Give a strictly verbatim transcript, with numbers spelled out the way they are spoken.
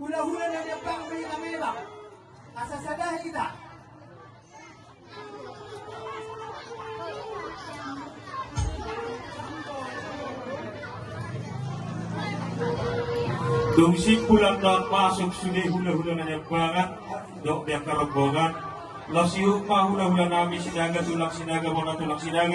Hulahula na niapang do hita memang. Asa sada hita. Dung simpul annon masuk sude hulahula na niapang dohot di angka rombongan. Laos ihut ma hulahula nami Sinaga, tulang Sinaga, bona tulang Sinaga.